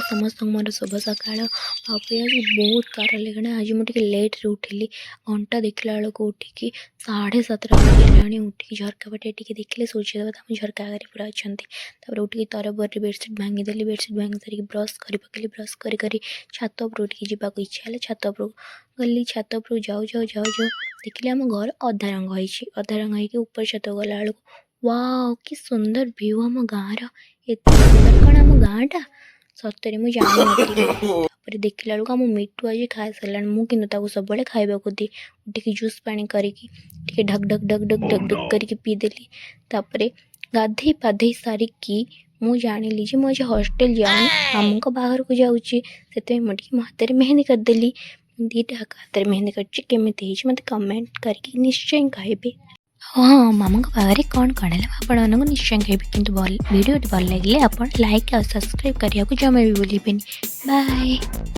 ସମସ୍ତଙ୍କୁ ମୋର ଶୁଭ ସକାଳ। ବାପରେ, ଆଜି ବହୁତ ଥର ଲାଗିଲାଣି। ଆଜି ମୁଁ ଟିକେ ଲେଟ୍ରେ ଉଠିଲି। ଘଣ୍ଟା ଦେଖିଲା ବେଳକୁ ଉଠିକି 7:30 ବାଜିଲାଣି। ଉଠିକି ଝରକା ପଟେ ଟିକେ ଦେଖିଲେ ସୂର୍ଯ୍ୟ ଦେବତା ଆମ ଝରକା ଆଗରେ ପୁରା ଅଛନ୍ତି। ତାପରେ ଉଠିକି ତରବରରେ ବେଡ଼ସିଟ୍ ଭାଙ୍ଗିଦେଲି। ବେଡ଼ସିଟ୍ ଭାଙ୍ଗି ସାରିକି ବ୍ରସ୍ କରି ପକେଇଲି। ବ୍ରସ୍ କରି କରି ଛାତ ଉପରକୁ ଟିକେ ଯିବାକୁ ଇଚ୍ଛା ହେଲା। ଛାତ ଉପରକୁ ଗଲି। ଛାତ ଉପରକୁ ଯାଉ ଯାଉ ଯାଉ ଯାଉ ଦେଖିଲି ଆମ ଘର ଅଧା ରଙ୍ଗ ହେଇଛି। ଅଧା ରଙ୍ଗ ହେଇକି ଉପର ଛାତକୁ ଗଲା ବେଳକୁ, ୱାଓ, କି ସୁନ୍ଦର ଭ୍ୟୁ ଆମ ଗାଁର! ଏତେ ସୁନ୍ଦର କ'ଣ ଆମ ଗାଁଟା? ସତରେ ମୁଁ ଜାଣିନଥିଲି। ତାପରେ ଦେଖିଲା ବେଳକୁ ଆମ ମିଟୁ ଆଜି ଖାଇସାରିଲାଣି। ମୁଁ କିନ୍ତୁ ତାକୁ ସବୁବେଳେ ଖାଇବାକୁ ଦିଏ। ଉଠିକି ଜୁସ୍ ପାଣି କରିକି ଟିକେ ଢକ୍ ଢକ୍ ଢକ୍ ଢକ୍ ଢକ୍ ଢକ୍ କରିକି ପିଇଦେଲି। ତାପରେ ଗାଧେଇ ପାଧେଇ ସାରିକି ମୁଁ ଜାଣିଲି ଯେ ମୁଁ ଆଜି ହଷ୍ଟେଲ ଯାଉନି, ମାମୁଁଙ୍କ ବାହାଘରକୁ ଯାଉଛି। ସେଥିପାଇଁ ମୁଁ ଟିକେ ମୋ ହାତରେ ମେହେନ୍ଦି କରିଦେଲି। ମୁଁ ଦୁଇଟା ଯାକ ହାତରେ ମେହେନ୍ଦି କରିଛି। କେମିତି ହେଇଛି, ମୋତେ କମେଣ୍ଟ କରିକି ନିଶ୍ଚୟ କହିବେ। ଆଉ ହଁ, ମାମୁଁଙ୍କ ବାହାଘରରେ କ'ଣ କ'ଣ ହେଲା, ମୁଁ ଆପଣମାନଙ୍କୁ ନିଶ୍ଚୟ କହିବି। କିନ୍ତୁ ଭଲ ଭିଡ଼ିଓଟି ଭଲ ଲାଗିଲେ ଆପଣ ଲାଇକ୍ ଆଉ ସବସ୍କ୍ରାଇବ୍ କରିବାକୁ ଜମା ବି ଭୁଲିବେନି। ବାଏ।